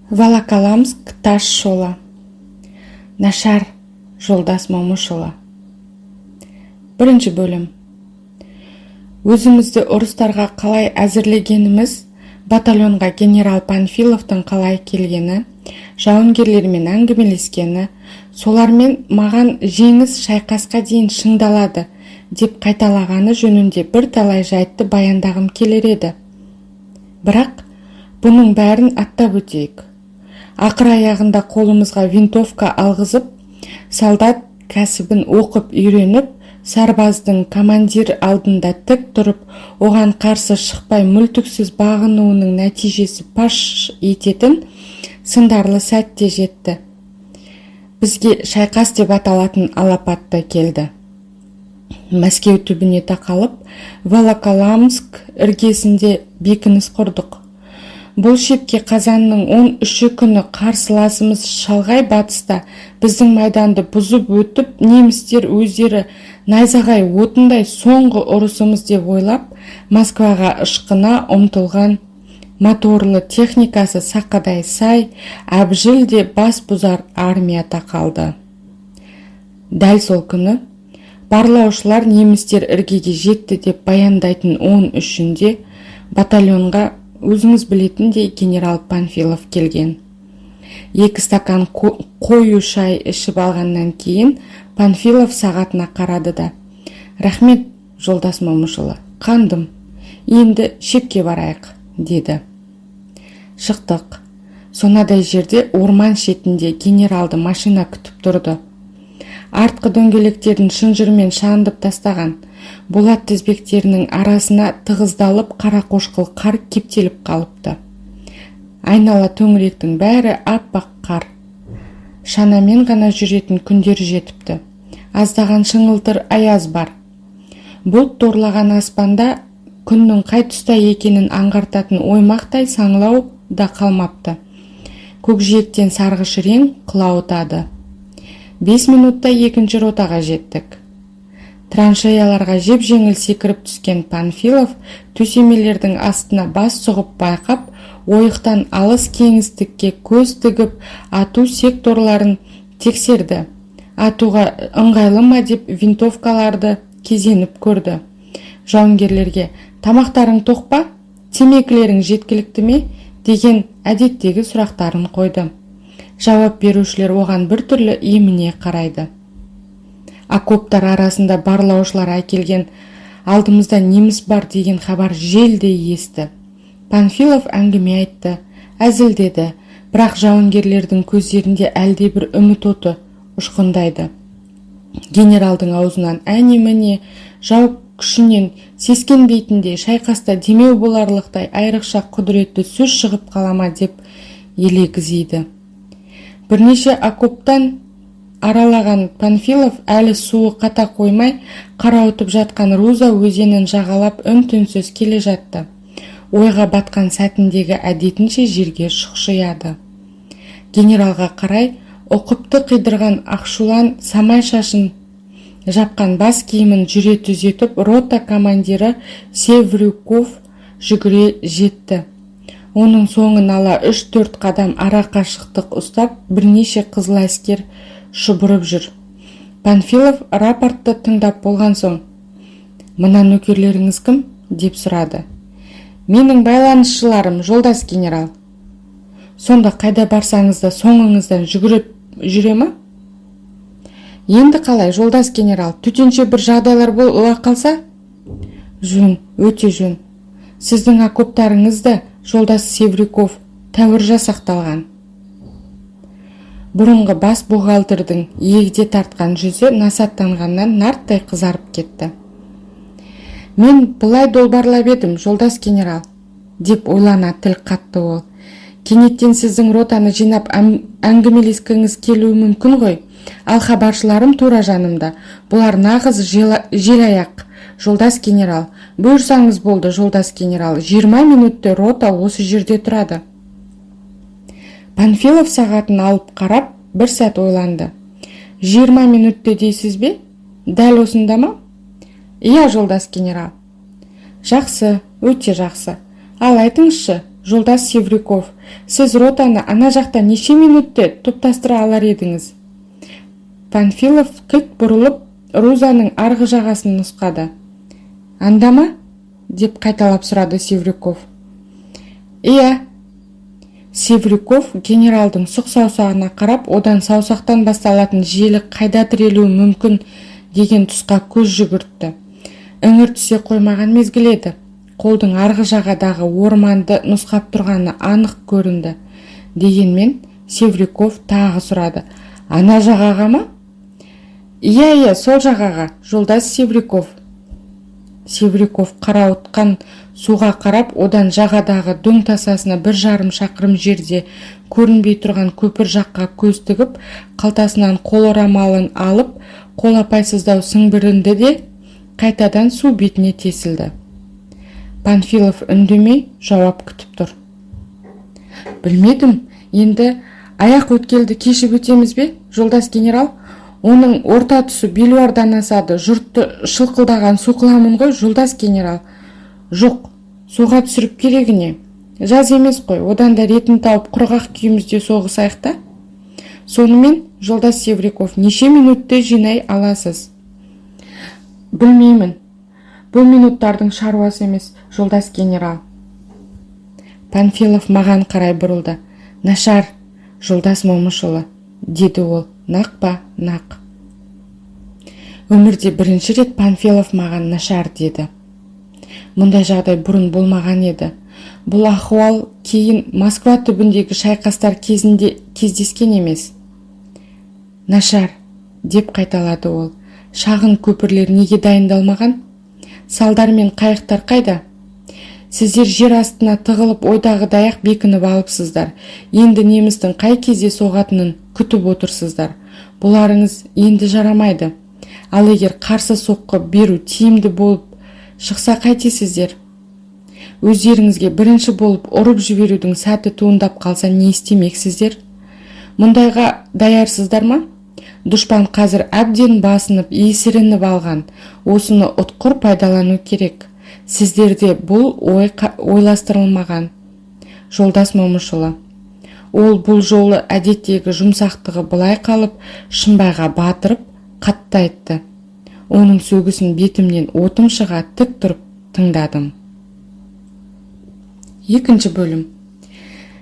Волоколамск тас жолы. Нашар, жолдас Момышұлы. Бірінші бөлім. Өзімізді ұрыстарға қалай әзірлегеніміз, батальонға генерал Панфиловтың қалай келгені, жауынгерлермен әңгімелескені, солармен маған «Жеңіс шайқасқа дейін шыңдалады» деп қайталағаны жөнінде бірталай жайтты баяндағым келер еді. Бірақ бұның бәрін аттап өтейік. Ақыр аяғында қолымызға винтовка алғызып, солдат кәсібін оқып үйреніп, сарбаздың командир алдында тік тұрып, оған қарсы шықпай, мүлтіксіз бағынуының нәтижесі паш ететін сындарлы сәт те жетті. Бізге шайқас деп аталатын алапат та келді. Мәскеу түбіне тақалып, Волоколамск іргесінде бекініс құрдық. Бұл шепке қазанның 13-і күні қарсыласымыз шалғай батыста біздің майданды бұзып өтіп, немістер өздері найзағай отындай соңғы ұрысымыз деп ойлап, Москваға ышқына ұмтылған моторлы техникасы сақадай сай, әбжіл де бас бұзар армия тақалды. Дәл сол күні, барлаушылар немістер іргеге жетті деп баяндайтын 13-інде, батальонға, өзіңіз білетіндей, генерал Панфилов келген. 2 стакан қою шай ішіп алғаннан кейін Панфилов сағатына қарады да: «Рахмет, жолдас Момышұлы, қандым, енді шепке барайық», – деді. Шықтық. Сонадай жерде, орман шетінде генералды машина күтіп тұрды. Артқы дөңгелектерін шынжырмен шандып тастаған, болат тізбектерінің арасына тығыздалып, қарақошқыл қар кептеліп қалыпты. Айнала төңіректің бәрі аппақ қар. Шанамен ғана жүретін күндер жетіпті. Аздаған шыңылтыр аяз бар. Бұлт торлаған аспанда күннің қай тұста екенін аңғартатын оймақтай саңылау да қалмапты. Көкжиектен сарғыш рең қылауытады. 5 минутта екінші ротаға жеттік. Траншеяларға жеп-жеңіл секіріп түскен Панфилов төсемелердің астына бас сұғып байқап, ойықтан алыс кеңістікке көз тігіп, ату секторларын тексерді. Атуға ыңғайлы ма деп, винтовкаларды кезеніп көрді. Жауынгерлерге «Тамақтарың тоқ па? Темекілерің жеткілікті ме?» деген әдеттегі сұрақтарын қойды. Жауап берушілер оған біртүрлі еміне қарайды. Окоптар арасында барлаушылар әкелген «Алдымызда неміс бар» деген хабар желдей есті. Панфилов әңгіме айтты, әзілдеді, бірақ жауынгерлердің көздерінде әлдебір үміт оты ұшқындайды. Генералдың аузынан әне-міне жау күшінен сескенбейтіндей, шайқаста демеу боларлықтай айрықша құдіретті сөз шығып қала ма деп елегізиді. Бірнеше окоптан аралаған Панфилов әлі суы қата қоймай қарауытып жатқан Руза өзенін жағалап, үн-түнсіз келе жатты. Ойға батқан сәтіндегі әдетінше жерге шұқшияды. Генералға қарай ұқыпты қидырған ақшулан самай шашын жапқан бас киімін жүре түзетіп, рота командирі Севрюков жүгіре жетті. Оның соңын ала 3-4 қадам ара қашықтық ұстап, бірнеше қызыл әскер шұбырып жүр. Панфилов рапортты тыңдап болған соң: «Мына нөкерлеріңіз кім?» – деп сұрады. «Менің байланысшыларым, жолдас генерал». «Сонда қайда барсаңыз да соңыңыздан жүгіріп жүре ма?» «Енді қалай, жолдас генерал, төтенше бір жағдайлар бола қалса?» «Жөн, өте жөн. Сіздің окоптарыңыз да, жолдас Севрюков, тәуір жасақталған». Бұрынғы бас бухгалтердің егде тартқан жүзі насаттанғаннан нарттай қызарып кетті. «Мен былай долбарлап едім, жолдас генерал», – деп ойлана тіл қатты ол. «Кенеттен сіздің ротаны жинап, әңгімелескіңіз келуі мүмкін ғой. Ал хабаршыларым тура жанымда. Бұлар нағыз желаяқ, жолдас генерал. Бұйырсаңыз болды, жолдас генерал, 20 минутте рота осы жерде тұрады». Панфилов сағатын алып қарап, бір сәт ойланды. «20 минутте дейсіз бе? Дәл осында ма?» «Иә, жолдас генерал». «Жақсы, өте жақсы. Ал айтыңызшы, Жолдас Севрюков, сіз ротаны ана жақта неше минутте топтастыра алар едіңіз? Панфилов кілт бұрылып, Рузаның арғы жағасын нұсқады. Анда ма? Деп қайталап сұрады Севрюков. Иә. Севрюков генералдың сұқ саусағына қарап, одан саусақтан басталатын желі қайда тірелуі мүмкін деген тұсқа көз жүгіртті. Іңір түсе қоймаған мезгіл еді. Қолдың арғы жағадағы орманды нұсқап тұрғаны анық көрінді. Дегенмен Севрюков тағы сұрады: Ана жағаға ма? Иә, сол жағаға, жолдас Севрюков. Севрюков қарауытқан суға қарап, одан жағадағы дөң тасасына 1,5 шақырым жерде көрінбей тұрған көпір жаққа көз тігіп, қалтасынан қол орамалын алып, қолапайсыздау сіңбірінді де, қайтадан су бетіне тесілді. Панфилов үндемей жауап күтіп тұр. Білмедім, енді аяқ өткелді кешіп өтеміз бе, жолдас генерал? Оның орта тұсы белуардан асады. Жұртты шылқылдаған су қыламын ғой, жолдас генерал. Жоқ, суға түсіріп керегі не? Жаз емес қой, одан да ретін тауып, құрғақ күйімізде соғысайық та. Сонымен, жолдас Севрюков, неше минутте жинай аласыз? Білмеймін, бұл минуттардың шаруасы емес, жолдас генерал. Панфилов маған қарай бұрылды. Нашар, жолдас Момышұлы, деді ол нақ па нақ. Өмірде бірінші рет Панфилов маған нашар деді. Мұндай жағдай бұрын болмаған еді. Бұл ахуал кейін Москва түбіндегі шайқастар кезінде кездескен емес. Нашар, деп қайталады ол. Шағын көпірлер неге дайындалмаған? Салдар мен қайықтар қайда? Сіздер жер астына тығылып, ойдағыдай-ақ бекініп алыпсыздар. Енді немістің қай кезде соғатынын күтіп отырсыздар. Бұларыңыз енді жарамайды. Ал егер қарсы соққы беру тиімді болып шықса, қайтесіздер? Өздеріңізге бірінші болып ұрып жіберудің сәті туындап қалса, не істемексіздер? Мұндайға даярсыздар ма? Дұшпан қазір әбден басынып, есірініп алған. Осыны ұтқыр пайдалану керек. Сіздерде бұл ой ойластырылмаған, жолдас Момышұлы. Ол бұл жолы әдеттегі жұмсақтығы былай қалып, шымбайға батырып қатты айтты. Оның сөгісін бетімнен отым шыға тік тұрып тыңдадым. Екінші бөлім.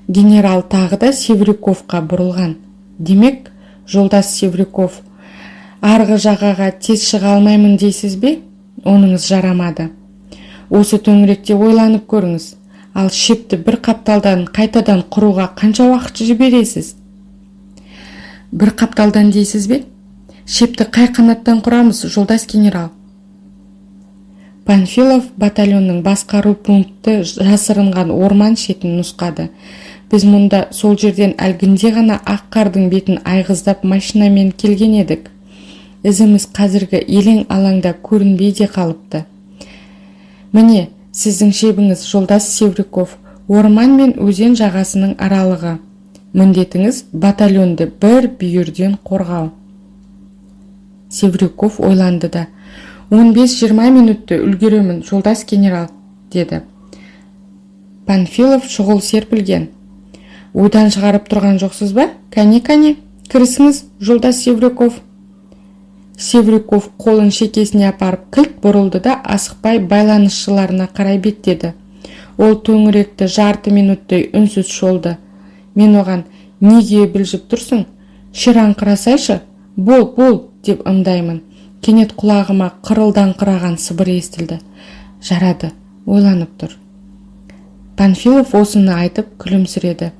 Генерал тағы да Севрюковқа бұрылған. Демек, жолдас Севрюков, арғы жағаға тез шыға алмаймын дейсіз бе? Оныңыз жарамады. Осы төңіректе ойланып көріңіз. Ал шепті бір қапталдан қайтадан құруға қанша уақыт жібересіз? Бір қапталдан дейсіз бе? Шепті қай қанаттан құрамыз, жолдас генерал? Панфилов батальонның басқару пункті жасырынған орман шетін нұсқады. Біз мұнда сол жерден әлгінде ғана ақ қардың бетін айғыздап машинамен келген едік. Ізіміз қазіргі елең алаңда көрінбей де қалыпты. Міне, сіздің шебіңіз, жолдас Севрюков, орман мен өзен жағасының аралығы. Міндетіңіз – батальонды бір бүйірден қорғау. Севрюков ойланды да: 15-20 минутте үлгеремін, жолдас генерал, деді. Панфилов шұғыл серпілген: Ойдан шығарып тұрған жоқсыз ба? Кәне, кәне, кірісіңіз, жолдас Севрюков. Севрюков қолын шекесіне апарып, кілт бұрылды да, асықпай байланысшыларына қарай беттеді. Ол төңіректі жарты минуттай үнсіз шолды. Мен оған: «Неге білжіп тұрсың? Шираңқырасайшы, бол, бол», – деп ымдаймын. Кенет құлағыма қырылдаңқыраған сыбыр естілді: Жарады, ойланып тұр. Панфилов осыны айтып күлімсіреді.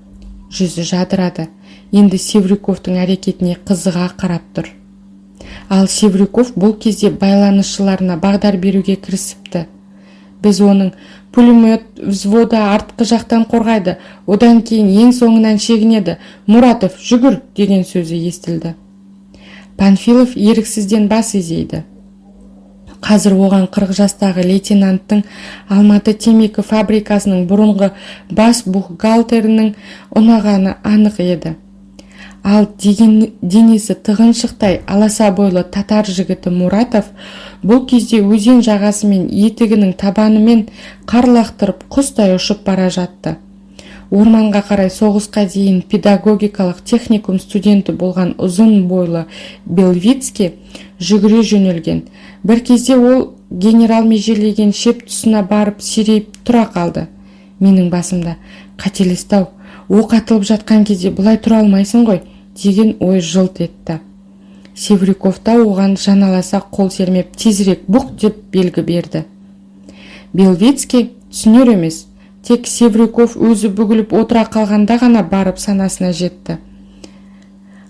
Жүзі жадырады. Енді Севрюковтың әрекетіне қызыға қарап тұр. Ал Севрюков бұл кезде байланысшыларына бағдар беруге кірісіпті. Біз оның «Пулемет взводы артқы жақтан қорғайды, одан кейін ең соңынан шегінеді. Муратов, жүгір!» деген сөзі естілді. Панфилов еріксізден бас изейді. Қазір оған 40 жастағы лейтенанттың, Алматы темекі фабрикасының бұрынғы бас бухгалтерінің ұнағаны анық еді. Ал деген денесі тығыншықтай аласа бойлы татар жігіті Муратов бұл кезде өзен жағасымен етігінің табанымен қар лақтырып, құстай ұшып бара жатты. Орманға қарай соғысқа дейін педагогикалық техникум студенті болған ұзын бойлы Белвицкий жүгіре жөнелген. Бір кезде ол генерал межелеген шеп тұсына барып, серейіп тұра қалды. Менің басымда: «Қателесті-ау, оқ атылып жатқан кезде бұлай тұра алмайсың ғой», – деген ой жылт етті. Севрюков та оған жаналаса қол сермеп, «Тезірек бұқ» деп белгі берді. Белвицкий түсінер емес, тек Севрюков өзі бүгіліп отыра қалғанда ғана барып санасына жетті.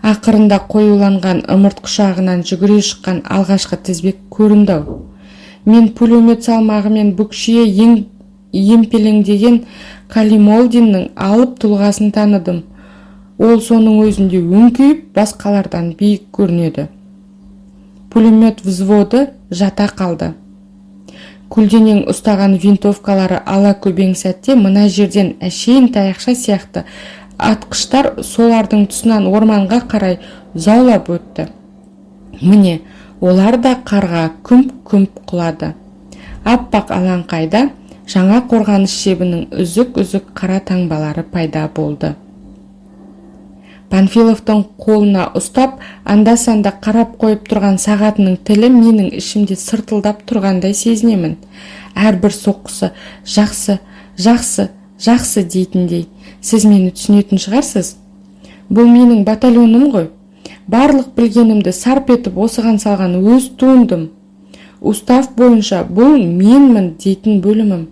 Ақырында қоюланған ымырт құшағынан жүгіре шыққан алғашқы тізбек көрінді-ау. Мен пулемет салмағымен бүкшие емпелеңдеген Калимолдиннің алып тұлғасын таныдым. Ол соның өзінде өңкиіп, басқалардан биік көрінеді. Пулемет взводы жата қалды. Көлденең ұстаған винтовкалары ала көбең сәтте мына жерден әшейін таяқша сияқты атқыштар солардың тұсынан орманға қарай заулап өтті. Міне, олар да қарға күмп-күмп құлады. Аппақ алаңқайда жаңа қорғаныс шебінің үзік-үзік қара таңбалары пайда болды. Панфиловтың қолына ұстап, анда-санда қарап қойып тұрған сағатының тілі менің ішімде сыртылдап тұрғандай сезінемін. Әрбір соққысы «Жақсы, жақсы, жақсы» дейтіндей. Сіз мені түсінетін шығарсыз. Бұл менің батальоным ғой. Барлық білгенімді сарп етіп, осыған салған өз туындым. Устав бойынша бұл менмін дейтін бөлімім.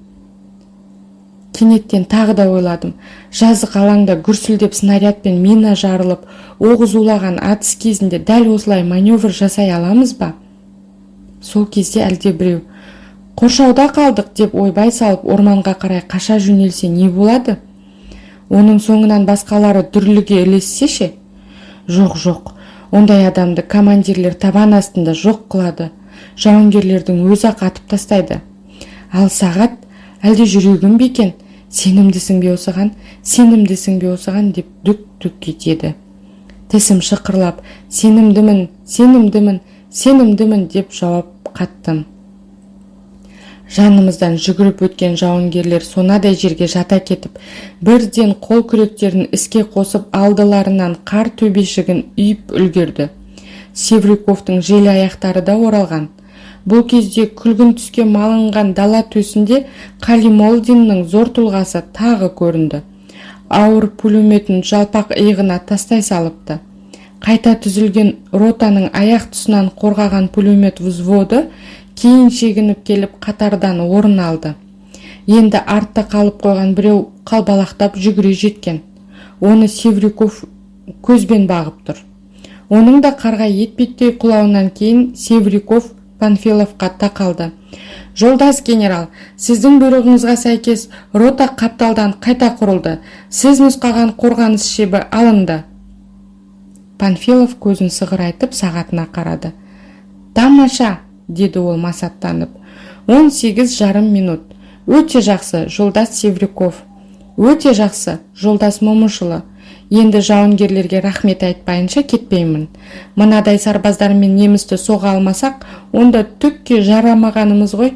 Кенеттен тағы да ойладым: жазық алаңда гүрсілдеп снаряд пен мина жарылып, оқ зулаған атыс кезінде дәл осылай маневр жасай аламыз ба? Сол кезде әлде біреу «Қоршауда қалдық» деп ойбай салып, орманға қарай қаша жөнелсе, не болады? Оның соңынан басқалары дүрліге ілессе ше? Жоқ, жоқ, ондай адамды командирлер табан астында жоқ қылады, жауынгерлердің өзі-ақ атып тастайды. Ал сағат, әлде жүрегім бе екен, «Сенімдісің бе осыған, сенімдісің бе осыған?» деп дүк-дүк етеді. Тісім шықырлап, «Сенімдімін, сенімдімін, сенімдімін», – деп жауап қаттым. Жанымыздан жүгіріп өткен жауынгерлер сонадай жерге жата кетіп, бірден қол күректерін іске қосып, алдыларынан қар төбешігін үйіп үлгерді. Севрюковтың жел аяқтары да оралған. Бұл кезде күлгін түске малынған дала төсінде Қалимолдиннің зор тұлғасы тағы көрінді. Ауыр пулеметін жалпақ иығына тастай салыпты. Қайта түзілген ротаның аяқ тұсынан қорғаған пулемет взводы кейін шегініп келіп, қатардан орын алды. Енді артта қалып қойған біреу қалбалақтап жүгіре жеткен. Оны Севрюков көзбен бағып тұр. Оның да қарға етпеттей құлауынан кейін Севрюков Панфиловқа тақалды: «Жолдас генерал, сіздің бұйрығыңызға сәйкес рота қапталдан қайта құрылды. Сіз нұсқаған қорғаныс шебі алынды». Панфилов көзін сығырайтып, сағатына қарады. «Тамаша», – деді ол масаттанып. 18,5 минут. Өте жақсы, жолдас Севрюков, өте жақсы, жолдас Момышұлы. Енді жауынгерлерге рахмет айтпайынша кетпеймін. Мынадай сарбаздармен немісті соға алмасақ, онда түкке жарамағанымыз ғой.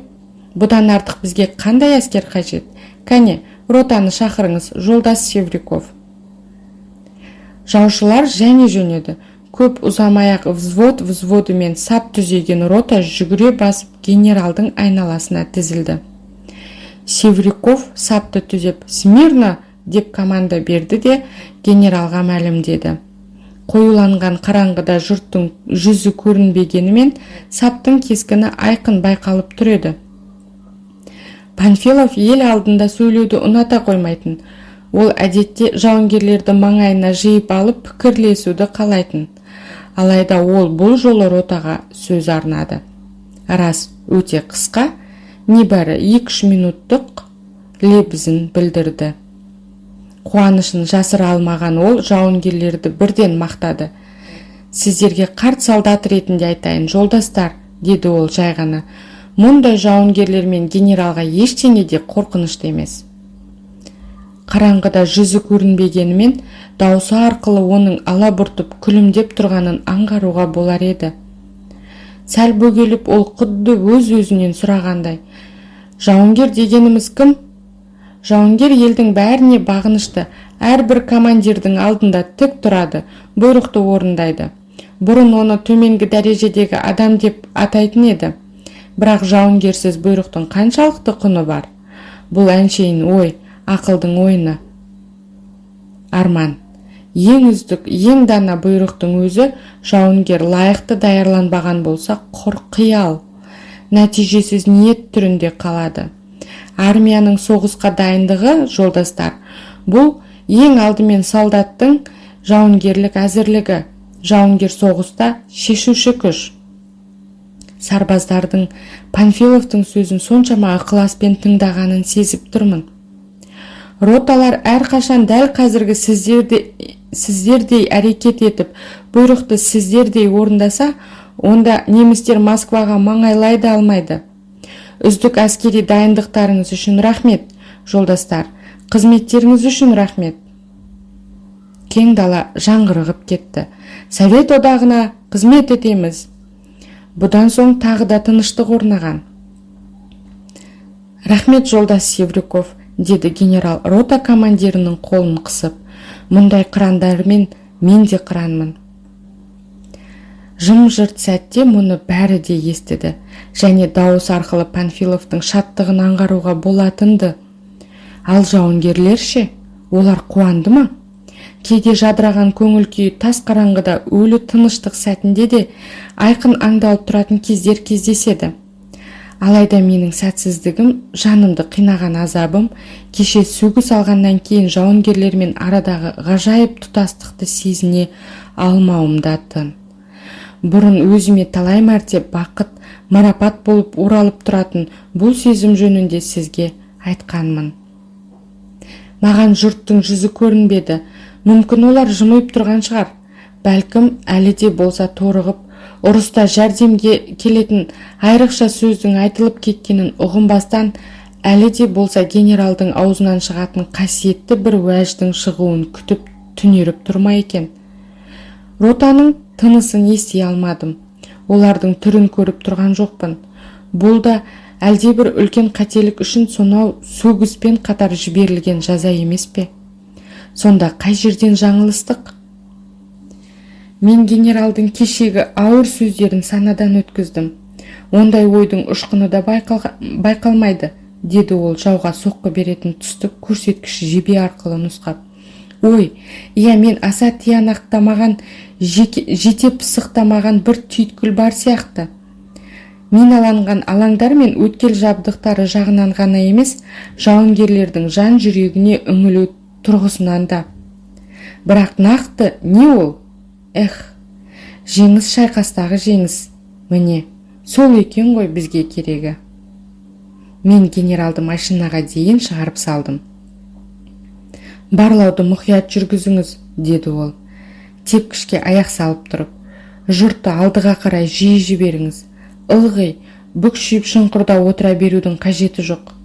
Бұдан артық бізге қандай әскер қажет? Кәне, ротаны шақырыңыз, жолдас Севрюков. Жаушылар және жөнеді. Көп ұзамай-ақ взвод взводымен сап түзеген рота жүгіре басып, генералдың айналасына тізілді. Севрюков сапты түзеп, «Смирно!» деп команда берді де, генералға мәлімдеді. Қоюланған қараңғыда жұрттың жүзі көрінбегенімен, саптың кескіні айқын байқалып тұр еді. Панфилов ел алдында сөйлеуді ұната қоймайтын. Ол әдетте жауынгерлерді маңайына жиып алып, пікірлесуді қалайтын. Алайда ол бұл жолы ротаға сөз арнады. Рас, өте қысқа, небәрі 2-3 минуттық лебізін білдірді. Қуанышын жасыра алмаған ол жауынгерлерді бірден мақтады. «Сіздерге қарт солдат ретінде айтайын, жолдастар, – деді ол жай ғана, – мұндай жауынгерлермен генералға ештеңе де қорқынышты емес». Қараңғыда жүзі көрінбегенімен, даусы арқылы оның алабұртып күлімдеп тұрғанын аңғаруға болар еді. Сәл бөгеліп, ол құдды өз өзінен сұрағандай: «Жауынгер дегеніміз кім? Жауынгер дегеніміз – Жауынгер елдің бәріне бағынышты, әрбір командирдің алдында тік тұрады, бұйрықты орындайды. Бұрын оны төменгі дәрежедегі адам деп атайтын еді. Бірақ жауынгерсіз бұйрықтың қаншалықты құны бар? Бұл әншейін ой, ақылдың ойыны. Арман. Ең үздік, ең дана бұйрықтың өзі жауынгер лайықты даярланбаған болса, құр қиял, нәтижесіз ниет түрінде қалады. Армияның соғысқа дайындығы, жолдастар, бұл ең алдымен солдаттың жауынгерлік әзірлігі. Жауынгер соғыста шешуші күш. Сарбаздардың Панфиловтың сөзін соншама ықыласпен тыңдағанын сезіп тұрмын. Роталар әрқашан дәл қазіргі сіздердей әрекет етіп, бұйрықты сіздердей орындаса, онда немістер Москваға маңайлай да алмайды. Үздік әскери дайындықтарыңыз үшін рахмет, жолдастар, қызметтеріңіз үшін рахмет. Кең дала жаңғырығып кетті: «Совет Одағына қызмет етеміз!» Бұдан соң тағы да тыныштық орнаған. «Рахмет, жолдас Севрюков», — деді генерал рота командирінің қолын қысып. «Мұндай қырандармен мен де қыранмын». Жым-жырт сәтте мұны бәрі де естіді және дауыс арқылы Панфиловтың шаттығын аңғаруға болатын-ды. Ал жауынгерлер ше? Олар қуанды ма? Кейде жадыраған көңіл күйі тас қараңғыда, өлі тыныштық сәтінде де айқын аңдалып тұратын кездер кездеседі. Алайда менің сәтсіздігім, жанымды қинаған азабым кеше сөгіс алғаннан кейін жауынгерлермен арадағы ғажайып тұтастықты сезіне алмауымда-тын. Бұрын өзіме талай мәрте бақыт, марапат болып оралып тұратын бұл сезім жөнінде сізге айтқанмын. Маған жұрттың жүзі көрінбеді. Мүмкін, олар жымиып тұрған шығар. Бәлкім, әлі де болса торығып, ұрыста жәрдемге келетін айрықша сөздің айтылып кеткенін ұғынбастан, әлі де болса генералдың аузынан шығатын қасиетті бір уәждің шығуын күтіп түнеріп тұр ма екен? Ротаның тынысын ести алмадым, олардың түрін көріп тұрған жоқпын. Бұл да әлдебір үлкен қателік үшін сонау сөгіспен қатар жіберілген жаза емес пе? Сонда қай жерден жаңылыстық? Мен генералдың кешегі ауыр сөздерін санадан өткіздім. «Ондай ойдың ұшқыны да байқалмайды», — деді ол жауға соққы беретін тұсты көрсеткіш жебе арқылы нұсқап. Ой, иә, мен аса тиянақтамаған, жете пысықтамаған бір түйткіл бар сияқты. Миналанған алаңдар мен өткел жабдықтары жағынан ғана емес, жауынгерлердің жан жүрегіне үңілу тұрғысынан да. Бірақ нақты не ол? Эх, жеңіс, шайқастағы жеңіс, міне, сол екен ғой бізге керегі. Мен генералды машинаға дейін шығарып салдым. «Барлауды мұқият жүргізіңіз», — деді ол тепкішке аяқ салып тұрып. «Жұртты алдыға қарай жиі жіберіңіз. Ылғи бүкшиіп шұңқырда отыра берудің қажеті жоқ.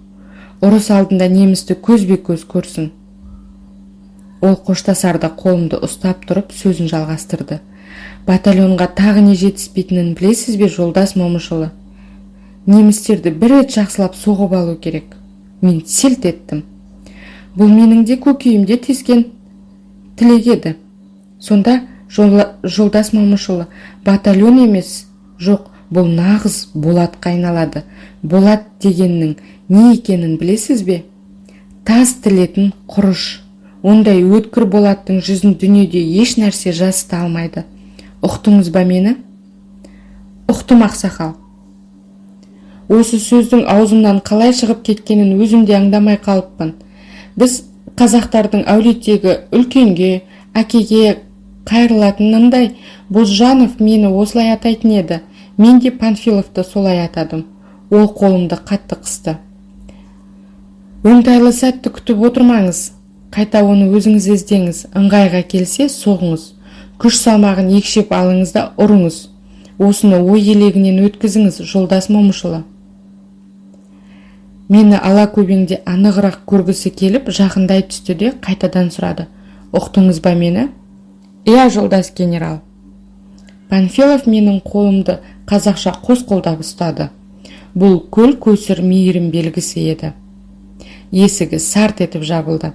Ұрыс алдында немісті көзбе көз көрсін». Ол қоштасарда қолымды ұстап тұрып сөзін жалғастырды: «Батальонға тағы не жетіспейтінін білесіз бе, жолдас Момышұлы? Немістерді бір рет жақсылап соғып алу керек». Мен селт еттім. Бұл менің де көкейімде тескен тілек еді. «Сонда, жолдас Момышұлы, батальон емес, жоқ, бұл нағыз болатқа айналады. Болат дегеннің не екенін білесіз бе? Тас тілетін құрыш. Ондай өткір болаттың жүзін дүниеде еш нәрсе жасыта алмайды. Ұқтыңыз ба мені?» «Ұқтым, ақсақал». Осы сөздің аузымнан қалай шығып кеткенін өзім де аңдамай қалыппын. Біз, қазақтардың әулеттегі үлкенге, әкеге қайырылатынындай, Бозжанов мені осылай атайтын еді. Мен де Панфиловты солай атадым. Ол қолымды қатты қысты. «Оңтайлы сәтті күтіп отырмаңыз, қайта оны өзіңіз іздеңіз. Ыңғайға келсе, соғыңыз. Күш салмағын екшеп алыңыз да ұрыңыз. Осыны ой елегінен өткізіңіз, жолдас Момышұлы». Мені ала көбеңде анығырақ көргісі келіп, жақындай түсті де қайтадан сұрады: «Ұқтыңыз ба мені?» «Иә, жолдас генерал». Панфилов менің қолымды қазақша қос қолдап ұстады. Бұл көл көсір мейірім белгісі еді. Есігі сарт етіп жабылды.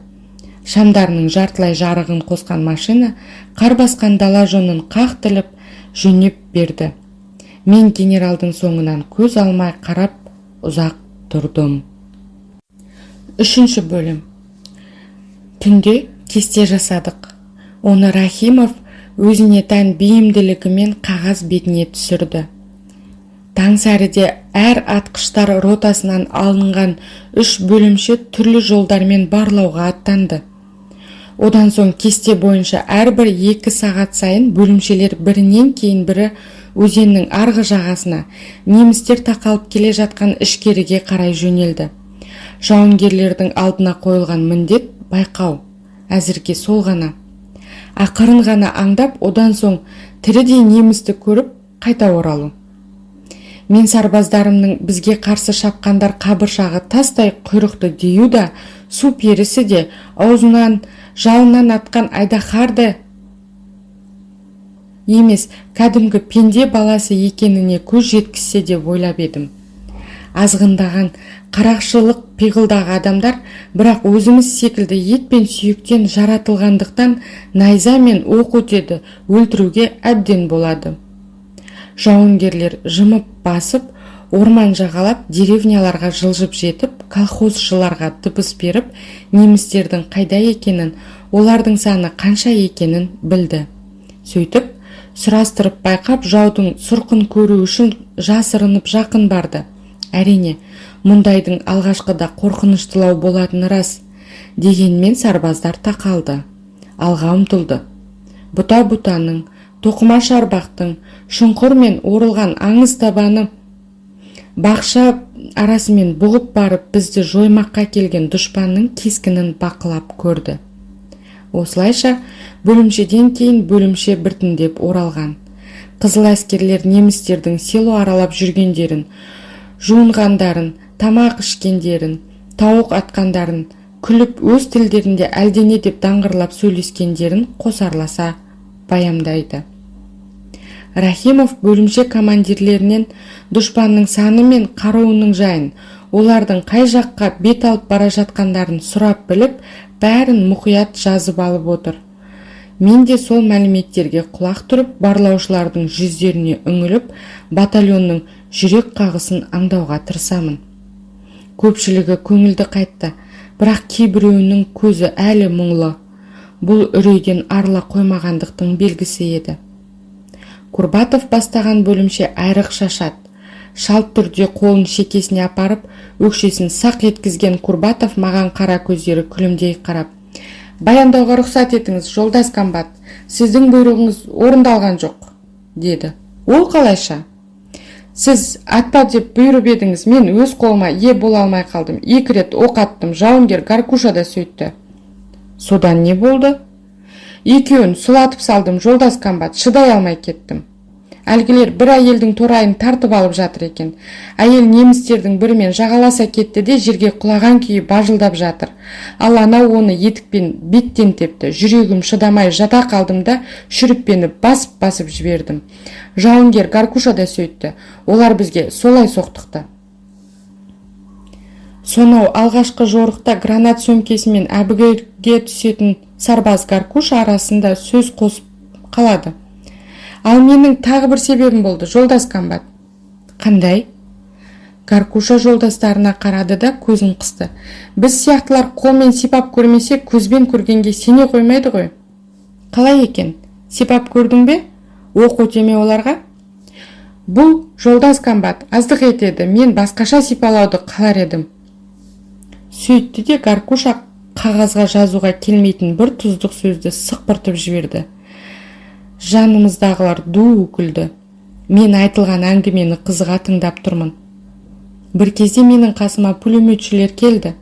Шамдарының жартылай жарығын қосқан машина қар басқан дала жонын қақ тіліп жөнеп берді. Мен генералдың соңынан көз алмай қарап ұзақ тұрдым. Үшінші бөлім. Түнде кесте жасадық. Оны Рахимов өзіне тән бейімділігімен қағаз бетіне түсірді. Таңсәріде әр атқыштар ротасынан алынған үш бөлімше түрлі жолдармен барлауға аттанды. Одан соң кесте бойынша әрбір 2 сағат сайын бөлімшелер бірінен кейін бірі өзеннің арғы жағасына, немістер тақалып келе жатқан ішкеріге қарай жөнелді. Жауынгерлердің алдына қойылған міндет – байқау. Әзірге сол ғана. Ақырын ғана аңдап, одан соң тірідей немісті көріп, қайта оралу. Мен сарбаздарымның бізге қарсы шапқандар қабыршағы тастай құйрықты дию да, су перісі де, аузынан жалынын атқан айдаһар да емес, кәдімгі пенде баласы екеніне көз жеткізсе деп ойлап едім. Азғындаған, қарақшылық пиғылдағы адамдар, бірақ өзіміз секілді ет пен сүйектен жаратылғандықтан, найза мен оқ өтеді, өлтіруге әбден болады. Жауынгерлер жымып басып, орман жағалап, деревняларға жылжып жетіп, колхозшыларға дыбыс беріп, немістердің қайда екенін, олардың саны қанша екенін білді. Сөйтіп сұрастырып, байқап, жаудың сұрқын көру үшін жасырынып жақын барды. Әрине, мұндайдың алғашқыда қорқыныштылау болатыны рас. Дегенмен сарбаздар тақалды, алға ұмтылды. Бұта-бұтаның, тоқыма шарбақтың, шұңқыр мен орылған аңыз табаны бақша арасымен бұғып барып, бізді жоймаққа келген дұшпанның кескінін бақылап көрді. Осылайша бөлімшеден кейін бөлімше біртіндеп оралған қызыл әскерлер немістердің село аралап жүргендерін, жуынғандарын, тамақ ішкендерін, тауық атқандарын, күліп, өз тілдерінде әлдене деп даңғырлап сөйлескендерін қосарласа баяндайды. Рахимов бөлімше командирлерінен дұшпанның саны мен қаруының жайын, олардың қай жаққа бет алып бара жатқандарын сұрап біліп, бәрін мұқият жазып алып отыр. Мен де сол мәліметтерге құлақ түріп, барлаушылардың жүздеріне үңіліп, батальонның жүрек қағысын аңдауға тырысамын. Көпшілігі көңілді қайтты, бірақ кейбіреуінің көзі әлі мұңлы. Бұл үрейден арыла қоймағандықтың белгісі еді. Курбатов бастаған бөлімше айрықша шат. Шалт түрде қолын шекесіне апарып, өкшесін сақ еткізген Курбатов маған қара көздері күлімдей қарап: «Баяндауға рұқсат етіңіз, жолдас комбат, сіздің бұйрығыңыз орындалған жоқ», – деді. «Ол қалайша?» «Сіз атпа деп бұйырып едіңіз. Мен өз қолыма ие бола алмай қалдым. Екі рет оқ аттым. Жауынгер Гаркуша да сөйтті». «Содан не болды?» «Екеуін сұлатып салдым, жолдас комбат, шыдай алмай кеттім. Әлгілер бір әйелдің торайын тартып алып жатыр екен. Әйел немістердің бірімен жағаласа кетті де, жерге құлаған күйі бажылдап жатыр. Ал анау оны етікпен беттен тепті. Жүрегім шыдамай жата қалдым да, шүріппені басып-басып жібердім. Жауынгер Гаркуша да сөйтті. Олар бізге солай соқтықты». Сонау алғашқы жорықта гранат сөмкесімен әбігерге түсетін сарбаз Гаркуша арасында сөз қосып қалады: «Ал менің тағы бір себебім болды, жолдас комбат». «Қандай?» Гаркуша жолдастарына қарады да, көзін қысты. «Біз сияқтылар қолмен сипап көрмесе, көзбен көргенге сене қоймайды ғой. Қалай екен, сипап көрдің бе? Оқ өте ме оларға?» «Бұл, жолдас комбат, аздық етеді. Мен басқаша сипалауды қалар едім». Сөйтті де Гаркуша қағазға жазуға келмейтін бір тұздық сөзді сықпыртып жіберді. Жанымыздағылар ду күлді. Мен айтылған әңгімені қызыға тыңдап тұрмын. Бір кезде менің қасыма пулеметшілер келді: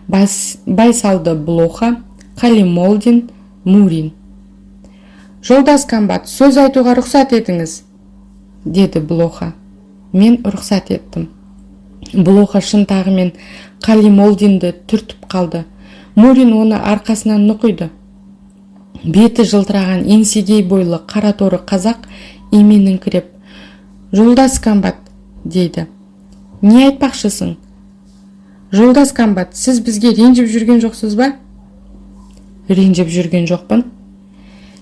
Байсалды Блоха, Қалимолдин, Мурин. «Жолдас комбат, сөз айтуға рұқсат етіңіз», – деді Блоха. Мен рұқсат еттім. Блоха шынтағымен Қалимолдинді түртіп қалды. Мурин оны арқасынан нұқиды. Беті жылтыраған еңсегей бойлы қара торы қазақ именіңкіреп: «Жолдас комбат», – дейді. «Не айтпақшысың?» Жолдас комбат, сіз бізге ренжіп жүрген жоқсыз ба? Ренжіп жүрген жоқпын.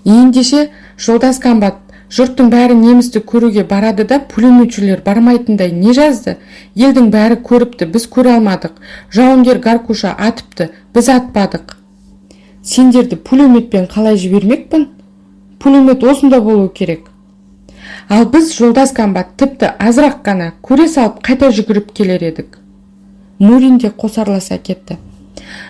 Ендеше, жолдас комбат, жұрттың бәрі немісті көруге барады да, пулеметшілер бармайтындай не жазды? Елдің бәрі көріпті, біз көре алмадық. Жауынгер Гаркуша атыпты, біз атпадық. Сендерді пулеметпен қалай жібермекпін? Пулемет осында болу керек. Ал біз, жолдас комбат, тіпті азырақ қана көре салып, қайта жүгіріп келер едік. Мурин де қосарласа кетті.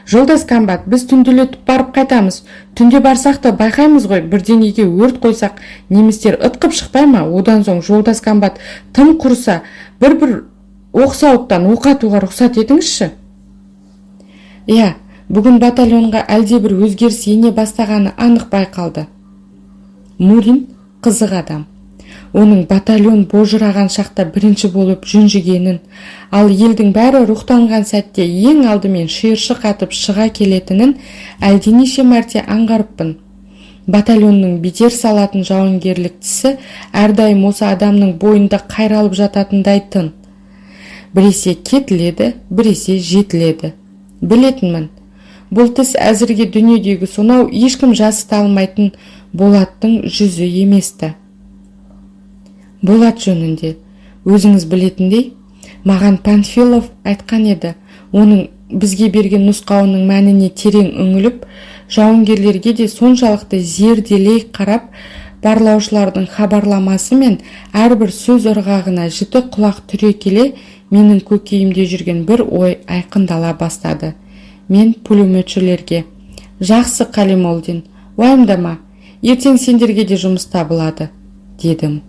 Жолдас комбат, біз түнделетіп барып қайтамыз. Түнде барсақ та байқаймыз ғой. Бірдеңеге өрт қойсақ, немістер ытқып шықпай ма? Одан соң, жолдас комбат, тым құрыса бір-бір оқсауыттан оқ атуға рұқсат етіңізші. Иә, бүгін батальонға әлдебір өзгеріс ене бастағаны анық байқалды. Мурин қызық адам. Оның батальон божыраған шақта бірінші болып жүнжігенін, ал елдің бәрі рухтанған сәтте ең алдымен шиыршық атып шыға келетінін әлденеше мәрте аңғарыппын. Батальонның бедер салатын жауынгерлік тісі әрдайым осы адамның бойында қайралып жататындай тын. Біресе кетіледі, біресе жетіледі. Білетінмін, бұл тіс әзірге дүниедегі сонау ешкім жасыта алмайтын Болаттың жүзі емес-ті. Болат жөнінде, өзіңіз білетіндей, маған Панфилов айтқан еді. Оның бізге берген нұсқауының мәніне терең үңіліп, жауынгерлерге де соншалықты зерделей қарап, барлаушылардың хабарламасы мен әрбір сөз ырғағына жіті құлақ түре келе, менің көкейімде жүрген бір ой айқындала бастады. Мен пулеметшілерге: «Жақсы, Қалимолдин, уайымдама, ертең сендерге де жұмыс табылады», – дедім.